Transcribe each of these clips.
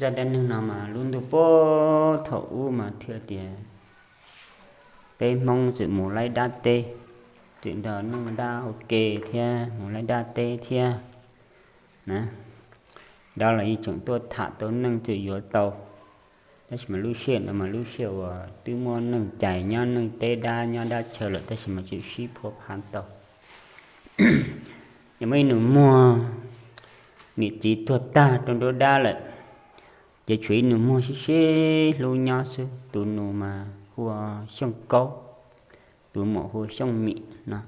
Zaj dab neeg no mas lub ntuj puag thaum ub mas thiaj tias peb Hmoob txawm mus laij dab teb, txawm nrog neej dab ua ke thiab mus laij dab teb thiab na. Dab los yeej tseem tuaj tham tau neej txawm yuav tau, tab sis mas lub sij hawm no mas lub sij hawm uas twb muaj neej cai nyob neej teb dab nyob dab chaw lawm tab sis mas tseem sib phua pha tau. Ces muaj ib nus muag, niam txiv tuag tag rau nruab dab lawm, ces tshuav ib nus muag sib sib hlub nyob xwb. Tus nus mas hu ua Xyooj Kaub, tus muam hu ua Xyooj Mim no.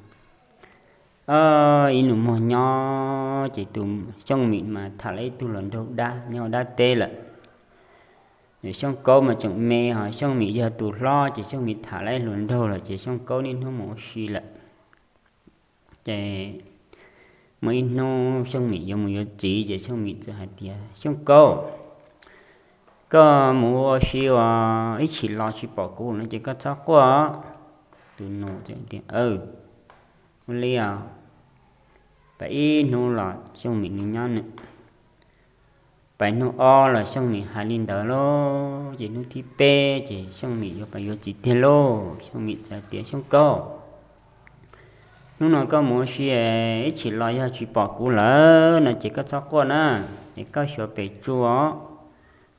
Ib nus muag nyob ces tus Xyooj Mim mas tham lawv ib tug hluas nraug dab nyob dab teb lawm. Xyooj Kaub mas tseem me ho Xyooj Mim yog tus hlob ces Xyooj Mim tham lawv hluas nraug lawm ces Xyooj Kaub niaj hnub mus ua si lawm. Ces muaj ib hnub Xyooj Mim yuav mus yuav txiv ces Xyooj Mim txawm hais tias, Xyooj Kaub, koj mus ua si uas ib chim los tsis pom kuv no ces koj txhob quaj. Tus nus tias, ua li os, pais ib hnub los Xyooj Mim nws nyob nws, pais hnub ob los Xyooj Mim hais li ntawd lauj, ces hnub thib peb ces Xyooj Mim yuav pais yuav txiv tiag lauj. Xyooj Mim txawm tias, Xyooj Kaub, hnub no koj mus ua si, ib chim los yog tsis pom kuv lawm no ces koj txhob quaj na, es koj xyuas pem tsuas,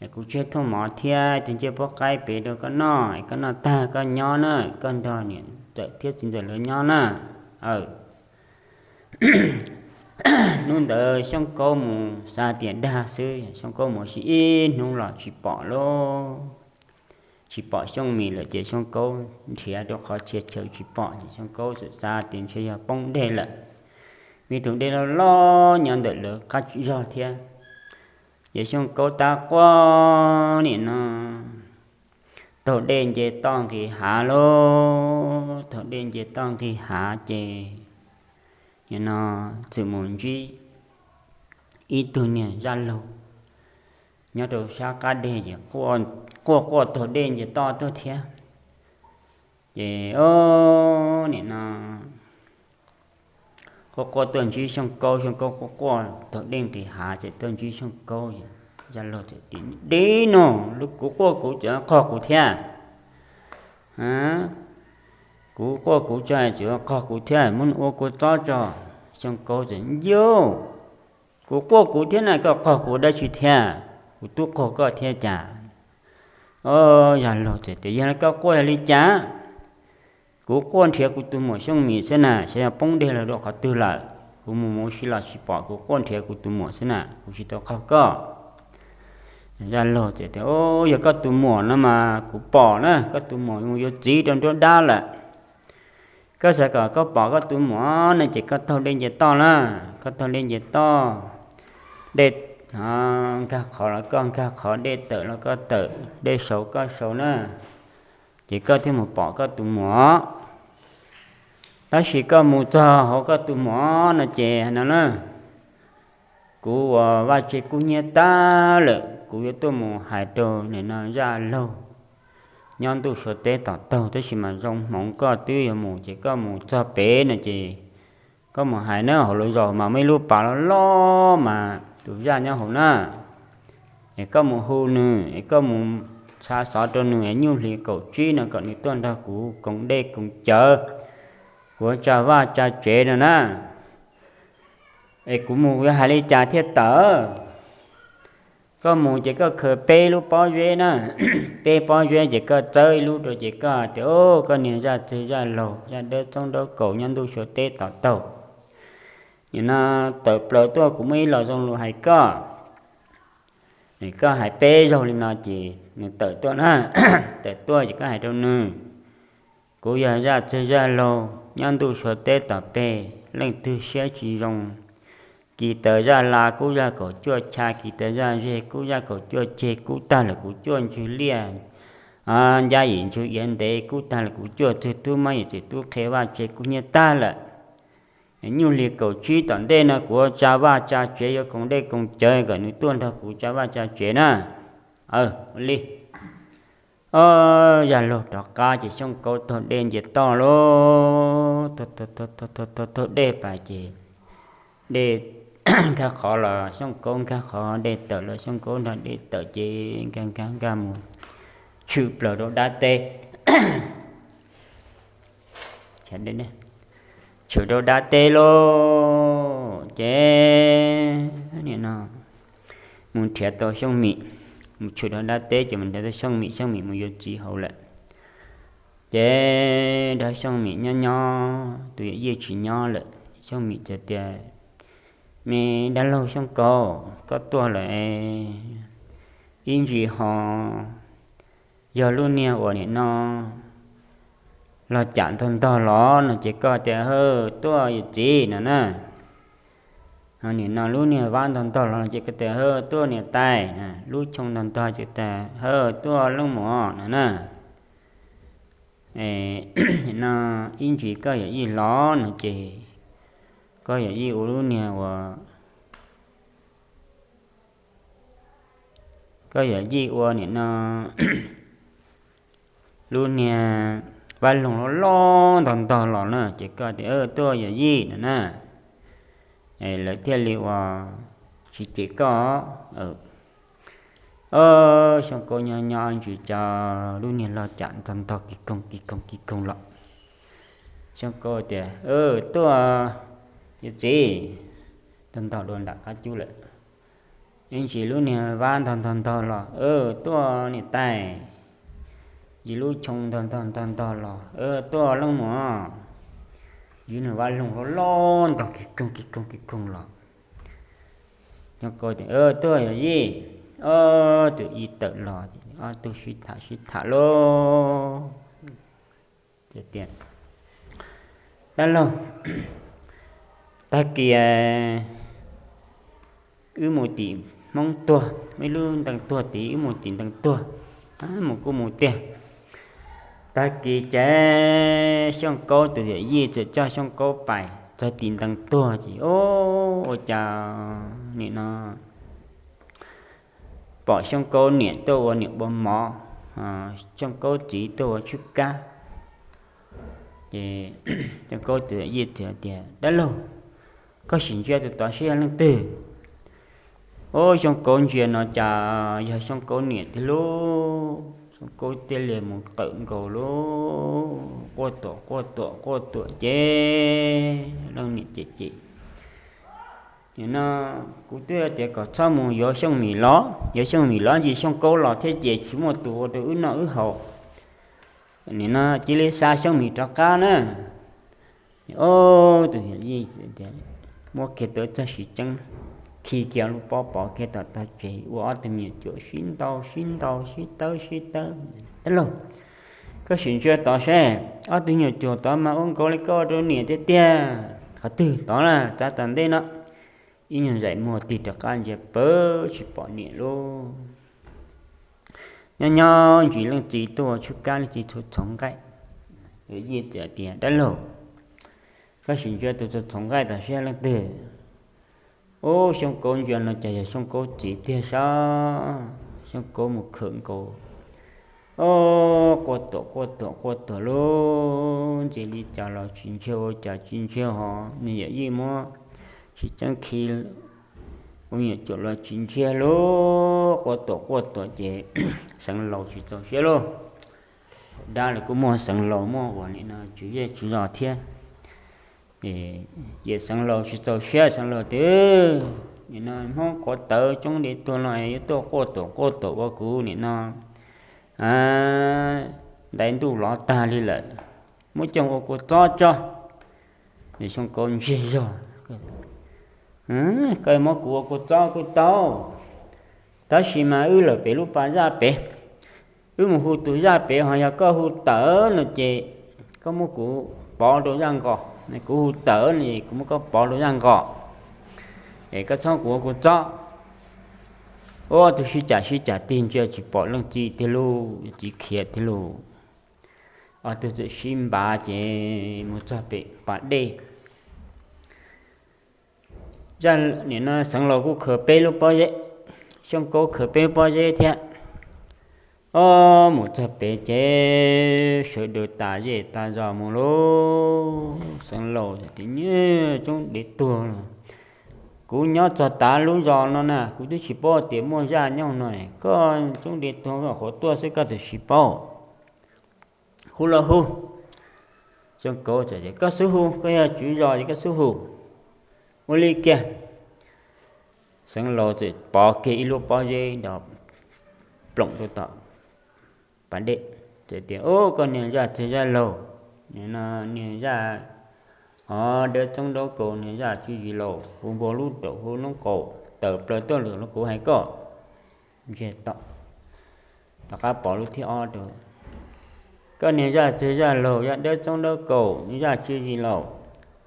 es kuv tseg thooj mov thiab tus ncej puab qaib pem rau koj noj, es koj noj tag koj nyob na, koj nrog niam ntxawm thiab txiv ntxawm lawv nyob na. Hnub ntawd Xyooj Kaub mus xav tias dag xwb, Xyooj Kaub mus ua si ib hnub los tsis pom lauj, tsis pom Xyooj Mim lawm ces Xyooj Kaub nrhiav rau qhov txhia chaw tsis pom ces Xyooj Kaub txawm xav tias ntshe yog poob dej lawm, vim tus dej loj loj nyob ntawm lawv qab zog thiab. Ces Xyooj Kaub tab quaj nim no taug dej nce toj nqis hav lauj, taug dej nce toj nqis hav ces nim no txawm mus ntsib ib tug niag zaj laug nyob rau sab qab deg ces quaj quaj taug dej nce toj tuaj thiab. Ces nim no quaj quaj tuaj ntsib Xyooj Kaub, Xyooj Kaub quaj quaj taug dej nqis hav ces tuaj ntsib Xyooj Kaub. Zaj laug tias, Dib no, kuv quaj kuv tseem qog kuv thiab. Kuv quaj kuv tseem qog kuv thiab, muab nws ua kua txob tso. Xyooj Kaub tias, Yauj, kuv quaj kuv thiab na, koj qog kuv dab tsi thiab? Kuv twb qog koj thiab cas? Zaj laug tias, Yog li koj quaj yog li cas? Kuv quaj nrhiav kuv tus muam Xyooj Mim xwb na, xyov yog poob dej los rau qhov twg lawm, kuv mus mus ua si los tsis pom, kuv quaj nrhiav kuv tus muam xwb na, kuv tsis tau qog koj. Zaj laug tias, Yog koj tus muam no mas kuv pom na, koj tus muam mus yuav txiv rau nruab dab lawm. Koj xav kom koj pom koj tus muam no ces koj taug dej nce toj na, koj taug dej nce toj, dej nkag qhov los koj nkag qhov, dej tawm los koj tawm, dej saud koj saud na, ces koj thiaj mus pom koj tus muam. Tab sis koj mus txog hauv koj tus muam no ces no na, kuv uas vaj tse kub hnyiab tag lawm, kuv yuav tuaj mus hais rau nim no zaj laug nyob ntuj Suav teb tom taug, tab sis mas zoo hmoov koj twb yuav mus ces koj mus txog pem no ces koj mus hais na, hauv lub zos mas muaj ib lub pas loj loj mas tus zaj nyob hauv na. Es koj mus hu nws, es koj mus xa xov rau nws es nyuj hlis kaum tsib no kom nws tuaj nrog kuv koom dej koom cawv, kuv tsa vaj tsa tsev no na. Es kuv mus kuv yuav hais li cas thiaj tawm? Koj mus ces koj khaws peb lub pob zeb na, peb pob zeb ces koj txawb ib lub rau ces koj tias, Koj niag zaj txwg zaj laug, zaj dawb txoob dawb kaus nyob ntuj Suav teb tom taug, nim no tawm plaws tuaj kuv muaj ib lo zoo lus hais koj. Koj hais peb zaug li no ces nws tawm tuaj na, tawm tuaj ces koj hais rau nws, Kuv yog zaj txwg zaj laug nyob ntuj Suav teb tom peg, leej twg siab tsis zoo, kis taws zaj la kub zaj kaum cuaj cha, kis taws zaj zeg kub zaj kaum cuaj ceg, kub tag lawm kuv cuaj ntswg liaj, ncab yim ntswg iav ntev, kub tag lawm kuv cuaj txwg tub mab yim txwm tub qhe vaj tse kub hnyiab tag lawm. Nyuj hlis kaum tsib tom ntej no kuv tsa vaj tsa tsev yuav koom dej koom cawv kom nws tuaj nrog kuv tsa vaj tsa tsev na. Aw, ua li. Zaj laug rov qab ces Xyooj Kaub taug dej nce toj lauj, taug dej pas ces dej nkag qhov los Xyooj Kaub nkag qhov, dej tawm los Xyooj Kaub nrog dej tawm ces nkag nkag nkag mus tshwm plaws rau dab teb. Tshwm rau dab teb lauj, ces nim no mus nrhiav tau Xyooj Mim, mus tshwm rau dab teb ces mus nrhiav tau Xyooj Mim, Xyooj Mim mus yuav txiv hauv lawm. Ces nrog Xyooj Mim nyob nyob, tus yawm yij tsis nyob lawm, Xyooj Mim txawm tias, Me dab laug Xyooj Kaub, koj tuaj lawm, ib ntsis ho yog lub niag uas nim no los cam ntog ntog los no ces koj tias, Hawj, tuaj yawm txiv, no na. Ho nim no lub niag vab ntog ntog los no ces koj tias, Hawj, tuaj niam tais, lub choo ntog ntog ces tias, Hawj, tuaj leej muam, no na. No ib ntsis koj yawm yij los no ces koj yawm yij ua lub niag uas, koj yawm yij ua nim no lub niag vab loog loj loj ntog ntog los na ces koj tias, Tuaj yawm yij, no na. Lawv thiaj li uas tsis cem koj. Xyooj Kaub nyob nyob ntsis cas lub niag log cam ntog ntog kis koog kis koog kis koog los. Xyooj Kaub tias, Tuaj yawm txiv, ntog ntog dua nram qab cub lawm. Ib ntsis lub niag vab ntog ntog ntog los, Tuaj niam tais. Ib lub choo ntog ntog ntog ntog los, Tuaj leej muam. Ib niag vab loog loj loj ntog kis koog kis koog kis koog los. Xyooj Kaub tias, Tuaj yawm yij. Ob tug ib tawm los, ob tug sib tham sib tham lauj. Dab laug, tag kis wb mus tim Hmoob tuag, ib lub ntees tuag tid, wb mus tim ntees tuag, mus kuj mus tiag. Tag kis ces Xyooj Kaub tus yawm yij txawm coj Xyooj Kaub pais txog tim ntees tuag ces, ua cas nim no pom Xyooj Kaub niam tuaj ua niam ua mov, Xyooj Kaub txiv tuaj ua tswb kab. Ces Xyooj Kaub tus yawm yij txawm tias, Dab laug, koj sim ntsia tus tod seb yog leej twg. Ub, Xyooj Kaub ntsia no cas yog Xyooj Kaub niam tiag lauj. Xyooj Kaub thiaj li mus qawm nkaus lauj, quaj tuam quaj tuam quaj tuam ces leej niam cem cem, Nim no kuv twb tias kom txhob mus yuav Xyooj Mim los, yuav Xyooj Mim los ntsis Xyooj Kaub los thiab ces tsis muaj tus ua rau wb noj wb haus. Nim no cia li xa Xyooj Mim rov qab na. Ub, tus yawm yij muab kiag tau txoj siv tseeb, khi kiag lub pob pov kiag tom tog tsev, ua ob tug me nyuam cuam sib ntaus sib ntaus sib tawb sib tawb. Dab laug, koj sim ntsia tod seb, ob tug me nyuam cuam tod mas ua nkaus li koj ua rau niam tiag tiag. Qhov twg tod na? Txav tom ntej no. Ib nyuag zaim muag tig rov qab ntsia pawg tsis pom niam lauj. Nyob nyob ntsis leej txiv tuaj ua tswb kab, leej txiv txhoov txhoov nqaij. Yawm yij txawm tias, Dab laug, koj sim ntsia tus txhoov txhoov nqaij tom siab leej twg. Ub, Xyooj Kaub ntsia no cas yog Xyooj Kaub txiv tiag sab. Xyooj Kaub mus khawm nkaus, ub, quaj tuam quaj tuam quaj tuam lauj, ntxim li cas los tsis ntsiag, ua cas tsis ntsiag ho. Nws yawm yij muab siv tseeb khi ua me nyuam cuam los tsis ntsiag lauj, quaj tuam quaj tuam ces Xeev Laus tsis txaus siab lauj. Dab los kuj muaj Xeev Laus muaj uas nim no tswv zej tswv zos thiab. Ces Xeev Laus tsis txaus siab, Xeev Laus tias, Nim no Hmoob qhuav tawv coob li tuag no yuav tuaj quaj tuam quaj tuam ua kuv nim no ntais ntuj lov tag li lawm, muab coj ua kua txob tso. Xyooj Kaub ntsiag zog, Koj muab kuv ua kua txob kuj tau, tab sis mas wb lawm pem lub pas zaj pem, wb mus hu tus zaj pem ho yog koj hu tawm no ces koj muab kuv pov rau zaj nqos, kuv hu tawm no es kuv muab koj pov rau zaj nqos, es koj txhob kuv ua kua txob. Ua tug sib cam sib cam tig ntsia tsis pom leej txiv tiag lauj, txiv khiav tiag lauj. Ob tug txawm sib npav ces mus txog pem pas dej. Zaj nim no Xeev Laus kuj khaws peb lub pob zeb, Xyooj Kaub khaws peb lub pob zeb thiab. Ob, mus txog pem ces sawv daws tas zej tas zos mus lauj. Xeev Laus tias, Nyiaj, coob dev tuag los, Kuv nyob txog tav lub zos no na, kuv twb tsis paub tias muaj zaj nyob no, koj txob dej tuag qhuav tuaj xwb koj twb tsis paub. Hu los hu. Xyooj Kaub txawm tias, Koj xub hu, koj yog tswv zos es koj xub hu. Ua li kiag, Xeev Laus txawm pov kiag ib lub pob zeb nrov ploom rau tom pas dej, txawm tias, Ub, koj niag zaj txwg zaj laug, niag zaj, o, dawb txoob dawb kaus, niag zaj tswv zis laus, hu npua lub raum hu noob qaus tawm plaws tuaj los kuv hais koj. Ntsiag to, rov qab pov lub thib ob rau, Koj niag zaj txwg zaj laug, zaj dawb txoob dawb kaus, niag zaj tswv zis laus,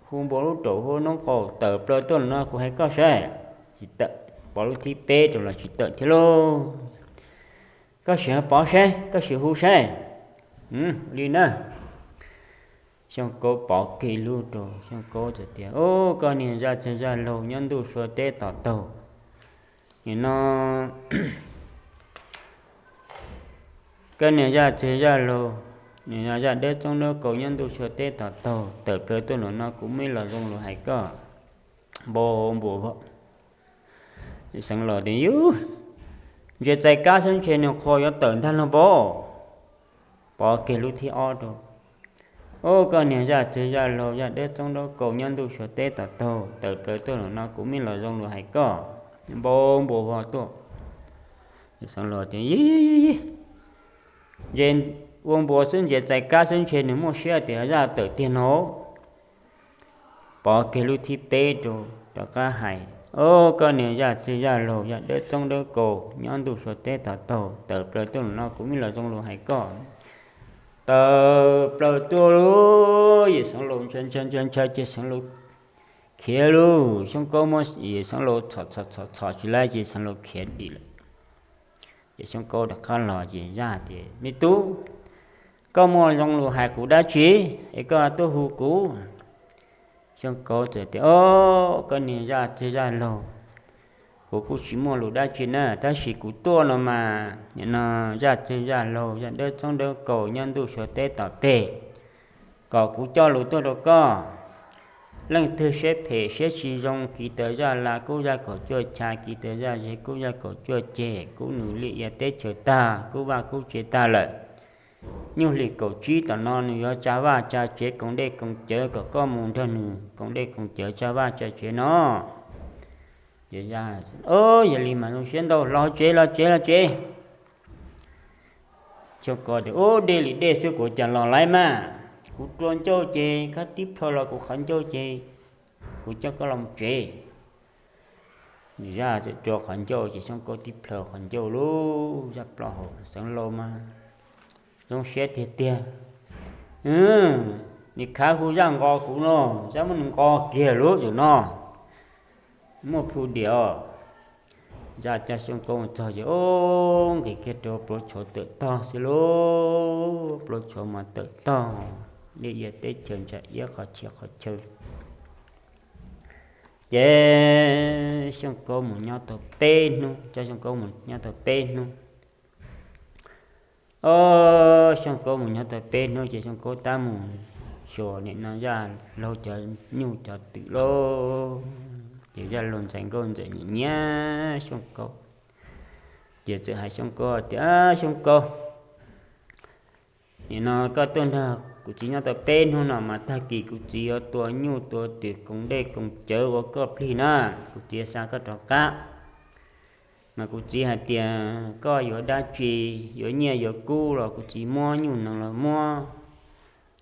hu npua lub raum hu noob qaus tawm plaws tuaj los no kuv hais koj saib. Tsis tawm. Pov lub thib peb rau los tsis tawm thiab lauj. Koj sim pov saib, koj sim hu saib. Li na, Xyooj Kaub pov kiag lub rau, Xyooj Kaub txawm tias, Ub, koj niag zaj txwg zaj laug nyob ntuj sua teb tom taug, nim no koj niag zaj txwg zaj laug, niag zaj dawb txoob dawb kaus nyob ntuj sua teb tom taug tawm plaws tuaj los no kuv muaj ib lo zoo lus hais koj. Npau npua vog. Xeev Laus tias, Yus, ntses txais kab xwb ntshe nws qhuav yuav tawm ntag lauj npau. Pov kiag lub thib ob rau, Ub, koj niag zaj txwg zaj laug, zaj dawb txoob dawb kaus nyob ntuj sua teb tom taug tawm plaws tuaj los no kuv muaj ib lo zoo lus hais koj. Npau npua vog tuaj. Xeev Laus tias, Yus, ntses ua npua xwb, ntses txais kab xwb ntshe nws muaj siab tias zaj tawm tiag no. Pov kiag lub thib peb rau, rov qab hais, Ub, koj niag zaj txwg zaj laug, zaj dawb txoob dawb kaus nyob ntuj sua teb tom taug tawm plaws tuaj los no kuv muaj ib lo zoo lus hais koj. Tawm plaws tuaj lauj, yawm Xeev Laus ntshai ntshai ntshai ntshai ces Xeev Laus khiav lauj. Xyooj Kaub muab yawm Xeev Laus txhom txhom txhom txhom tsis laib ces Xeev Laus khiav dim lawm. Ces Xyooj Kaub rov qab los ces zaj tias, Me tub, koj muaj zoo lus hais kuv dab tsi es koj tuaj hu kuv? Xyooj Kaub txawm tias, Ob, koj niag zaj txwg zaj laug, kuv kuj tsis muaj lus dab tsi na, tab sis kuv tuaj no mas nim no zaj txwg zaj laug, zaj dawb txoob dawb kaus nyob ntuj sua teb tom peg, kom kuv coj lus tuaj rau koj. Leej twg siab phem siab tsis zoo, kiv tawm zaj la kub zaj kaum cuaj chav, kiv tawm zaj ze kub zaj kaum cuaj ceg, kub nws liaj ia teb chaws tag, kub vaj kub tsev tag lawm. Nyuj hlis kaum tsib tom no nws yuav tsa vaj tsa tsev koom dej koom cawv kom koj mus nrog nws koom dej koom cawv tsa vaj tsa tsev no. Ces, Ob, yog li mas zoo siab ntau, los tsev los tsev los tsev. Xyooj Kaub tias, Ub, dej li dej xwb kuv cas los laib mas, kuv rua ncauj ces koj tib plhaw los kuv qhov ncauj ces kuv coj koj los tsev. Nws zaj txawm rua qhov ncauj ces Xyooj Kaub tib plhaw qhov ncauj lauj, zaj plaub hau. Xeev Laus mas zoo siab tiag tiag, Nws khav hu zaj nqos kuv no, zaj muab nws nqos kiag lauj zaum no. Muaj plhu diam os. Zaj coj Xyooj Kaub txog ces, ob, nqis kiag rau pluav tshauv tawm tog xwb lauj, pluav tshauv mas tawm tog, liaj ia teb chaws ntsa iab qhov txhia qhov chaw. Ces Xyooj Kaub mus nyob tau peb hnub, coj Xyooj Kaub mus nyob tau peb hnub. Ob, Xyooj Kaub mus nyob tau peb hnub ces Xyooj Kaub tab mus xyuas nim no zaj laug cov nyuj cov twm lauj. Ces zaj laug ntxhais nkauj ntxawm nyiam nyiam Xyooj Kaub, ces txawm hais Xyooj Kaub tias, Xyooj Kaub, nim no koj tuaj nrog kuv txiv nyob tau peb hnub no mas tag kis kuv txiv yuav tua nyuj tua twm koom dej koom cawv ua koj plig na. Kuv txiv xa koj rov qab, mas kuv txiv hais tias koj yuav dab tsi, yuav nyiaj yuav kub los kuv txiv muab, nyuj nees los muab,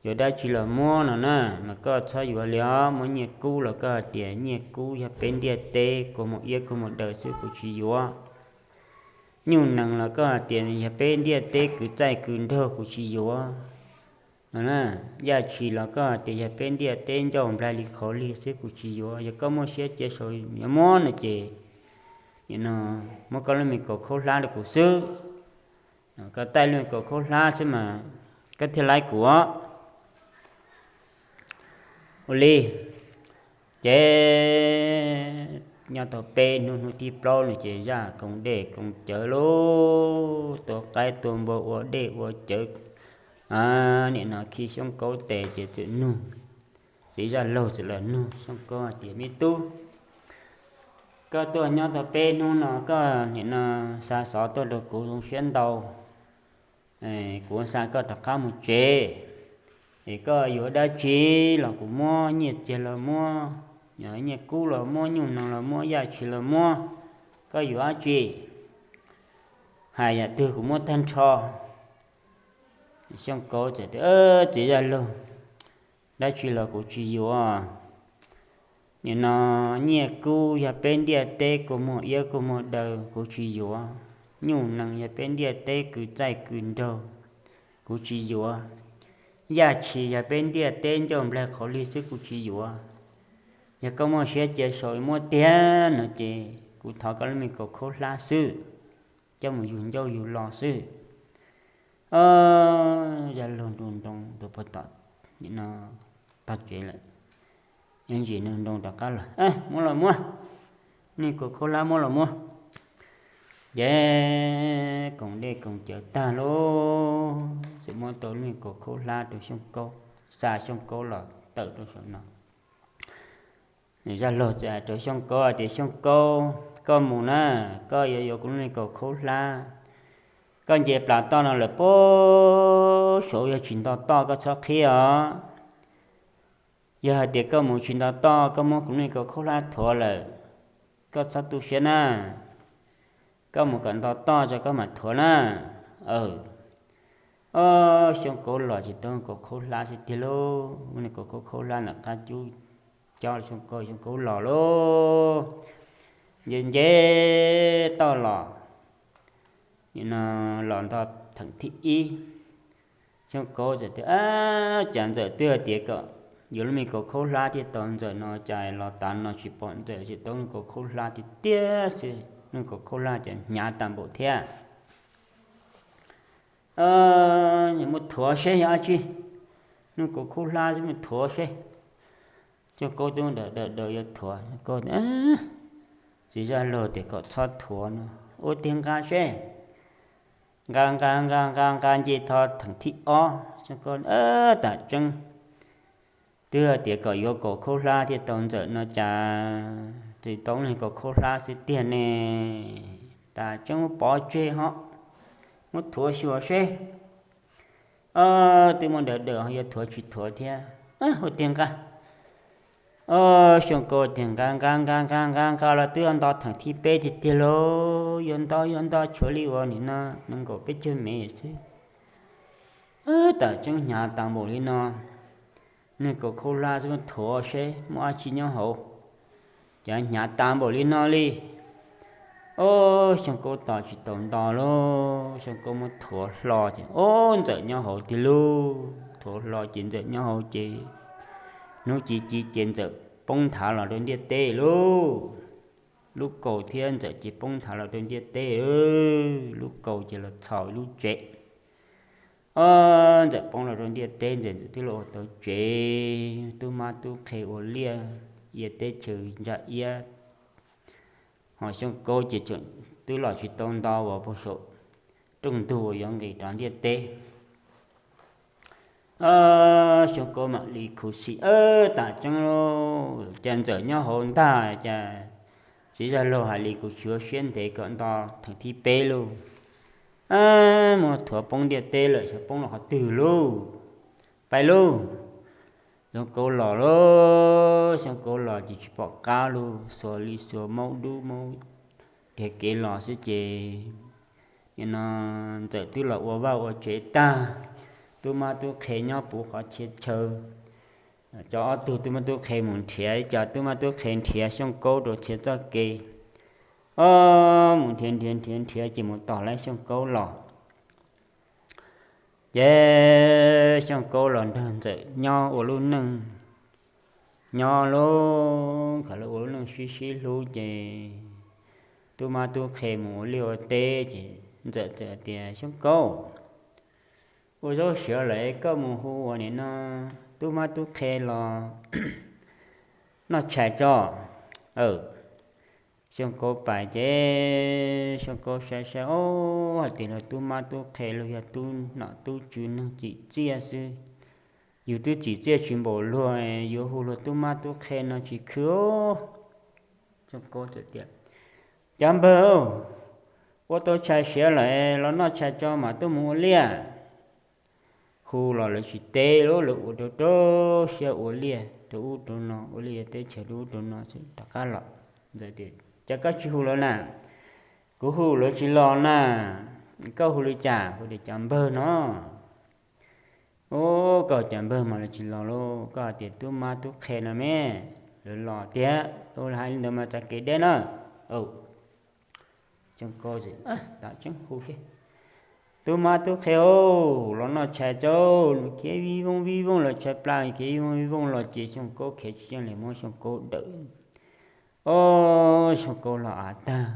yuav dab tsi los muab no na, mas koj txhob yuav li os. Muab nyiaj kub los koj hais tias nyiaj kub yog peb ntiaj teb kua muag iab kua muag daw xwb kuv tsis yuav. Nyuj nees los koj hais tias yog peb ntiaj teb kwv txaij kwv nraug kuv tsis yuav no na. Yaj tshis los koj hais tias yog peb ntiaj teb ncauj nplaig li qhauv lig xwb kuv tsis yuav. Yog koj muaj siab cia saum yuav muab no ces nim no muab koj lub me kaus khaub hlab rau kuv xwb. Koj taij lub me kaus khaub hlab xwb mas koj thiaj laib kuv os. Ua li, ces nyob tau peb hnub, hnub thib plaub no ces zaj koom dej koom cawv lauj, tua qaib tua npua ua dej ua cawv, nim no khi Xyooj Kaub tes ces txawm nug, txiv zaj laug txawm los nug Xyooj Kaub hais tias, Me tub, Koj tuaj nyob tau peb hnub no koj nim no xa xov tuaj rau kuv zoo siab ntau. Kuv xa koj rov qab mus tsev, es koj yuav dab tsi los kuv muab, nyiaj txiag los muab, nyiaj kub los muab, nyuj nees los muab, yaj tshis los muab, koj yuav dab tsi hais yam twg kuv muab tag nrho. Xyooj Kaub txawm tias, Txiv Zaj Laug, dab tsi los kuv tsis yuav. Nim no nyiaj kub yog peb ntiaj teb kua muag iab kua muag daw kuv tsis yuav, nyuj nees yog peb ntiaj teb kws txaij kws nraug kuv tsis yuav, yaj tshis yog peb ntiaj teb ncauj nplaig qhov lig xwb kuv tsis yuav. Yog koj muaj siab cia sau muab tiag no ces kuv thov koj lub me kaus khaub hlab xwb, coj mus yug ncauj yug lo xwb. Zaj Laug nroo nroo rau puag tom tog tsev lawm, ntsis nroo nroo rov qab los, Muab los muab, lub me kaus khaub hlab muab los muab. Ces koom dej koom cawv tag lauj, txawm muab tau lub me kaus khaub hlab rau Xyooj Kaub, xa Xyooj Kaub los tawm rau saum no. Zaj Laug txawm hais rau Xyooj Kaub hais tias, Xyooj Kaub, koj mus na, koj yuav yuav kuv lub me kaus khaub hlab, koj nce plas toj no lawm puag saud, yog tsis nto toj koj txhob qhib os. Yog hais tias koj mus tsis nto toj, koj muab kuv lub me kaus khaub hlab thuav lawm, koj txhob tu siab na. Koj mus kom nto toj tso koj mam thuav na. Xyooj Kaub los ces tau kaus khaub hlab xwb tiag lauj, lub kaus khaub khaub hlab ntawm qab cub cob Xyooj Kaub, Xyooj Kaub los lauj. Nce nce toj los, los nto theem thib ib, Xyooj Kaub txawm tias, Cas Ntxawm twb hais tias kom yuav lub me kaus khaub hlab thiaj tau Ntxawm no, cas los tav no tsis pom Ntxawm, tsis tau lub kaus khaub hlab tiag tiag xwb, lub kaus khaub hlab cas hnyav tas npaum thiab. Muab thuav seb yog dab tsi, lub kaus khaub hlab xwb, muab thuav seb. Xyooj Kaub twb dawm dawm dawm yuav thuav, Xyooj Kaub, Txiv Zaj Laug tias kom txhob thuav no, ua tiag nqa seb. Nqa nqa nqa nqa nqa nce tho theem thib ob, Xyooj Kaub, Tam tseeb twb hais tias kom yuav kaus khaub hlab thiaj tau Ntxawm no, cas tsis tau lub kaus khaub hlab xwb tiag ne. Tam tseeb muab pov tseg ho, muab thuav xyuas seb. Twb muab dawm dawm ho yuav thuav tsis thuav thiab, ua tiag nqa. Xyooj Kaub tias nqa nqa nqa nqa nqa nqa los twb yuav nto theem thib peb tiag tiag lauj, yuav nto yuav nto tshuav li uas nim no nees nkaum peb caug mev xwb. Tam tseeb hnyav tas npaum li no, lub kaus khaub hlab xwb, muab thuav seb muaj dab tsi nyob hauv, cas hnyav tas npaum li no li. Ob, Xyooj Kaub tos tsis tau nto lauj, Xyooj Kaub muab thuav hlo ces ob, Ntxawm nyob hauv tiag lauj. Thuav hlo ces Ntxawm nyob hauv ces hnub ci ci ces Ntxawm poob nthav los rau ntiaj teb lauj. Lub kaus thiab Ntxawm ces poob nthav los rau ntiaj teb, lub kaus ces los txhaum lub tsev. Ob, Ntxawm poob los rau ntiaj teb, Ntxawm twb los ua tau tsev, tub mab tub qhe ua liaj, ia teb chaws ntsa iab, ho Xyooj Kaub ces twb los tsis tau nto uas puag saum rooj ntug uas yuav nqis rov ntiaj teb. Xyooj Kaub mam li khuv xim, tam tseeb lauj, cas Ntxawm nyob hauv ntag, cas Txiv Zaj Laug hais li kuv tsis ua siab ntev kom nto theem thib peb lauj. Muab thuav poob ntiaj teb lawm, xyov poob los qhov twg lauj. Pais lauj. Xyooj Kaub los lauj, Xyooj Kaub los ces tsis pom qab lauj, xuas li xuas maub dub maub dhia kev los xwb ces nim no Ntxawm twb los ua vaj ua tsev tag, tub mab tub qhe nyob puv qhov txhia chaw, cov ob tug tub mab tub qhe mus nrhiav, cov tub mab tub qhe nrhiav Xyooj Kaub rau txhia txoj kev. Ob, mus nrhiav nrhiav nrhiav nrhiav ces mus tom lawv Xyooj Kaub los. Ces Xyooj Kaub los nrog Ntxawm nyob ua lub neej, nyob lub, khav lub ua lub neej sib sib hlub ces tub mab tub qhe mus ua liaj ua teb ces Ntxawm txawm tias, Xyooj Kaub, ua zaub siav lawm koj mus hu ua nim no tub mab tub qhe los noj tshais tso. Xyooj Kaub pais ces Xyooj Kaub saib saib, ob, hais tias luag tub mab tub qhe luag yog tub nom tub tswv neeg tsim txiaj xwb, yus twb tsim txiaj tsis npaum luag, yuav hu luag tub mab tub qhe no tsis khwv. Xyooj Kaub txawm tias, Cov npawg, ua tau tshais siav lawm los noj tshais tso mam tuaj mus ua liaj. Hu los lawv tsis teb li, lawv ua rau rau siab ua liaj rau ub rau no, ua liaj teb chaws rau ub rau no rov qab los. Ntxawm tias, Cas koj tsis hu lawv na? Kuv hu lawv tsis los na. Koj hu li cas? Kuv tias, Cov npawg no. Ub, koj cov npawg mas lawv tsis los lauj. Koj hais tias tub mab tub qhe no me, lawv los tiag. Ub, hais li ntawd mas txoj kev deb na. Tseeb hu, tub mab tub qhe, los noj tshais tso. Nws khiav vij vooj vij vooj los tshais plas, khiav vij vooj vij vooj los ces Xyooj Kaub khiav tsis yeej li, muab Xyooj Kaub dawm. Ob, Xyooj Kaub los av tag.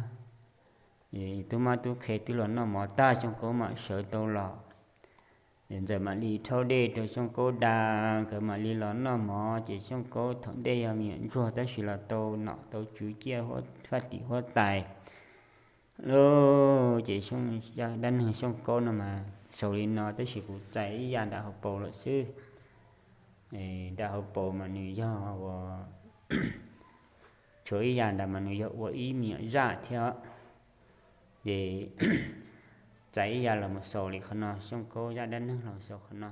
Tub mab tub qhe twb los noj mov tag, Xyooj Kaub mam sawv tau los. Ntxawm mam li rhaub dej rau Xyooj Kaub da, nkawd mam li los noj mov ces Xyooj Kaub thaum ntej yog me nyuam ntsuag tab sis los tau nom tau tswv ciaj faj tim huab tais lauj. Ces dab neeg Xyooj Kaub no mas xaus li no tab sis kuv txais ib yam nram hauv paus lawm xwb. Nram hauv paus mas nws yog ua, tshuav ib yam ntawd mas nws yog ua ib me nyuam zaj thiab. Ces txais ib yam los mus xaus li qhov no, Xyooj Kaub zaj dab neeg los xaus qhov no.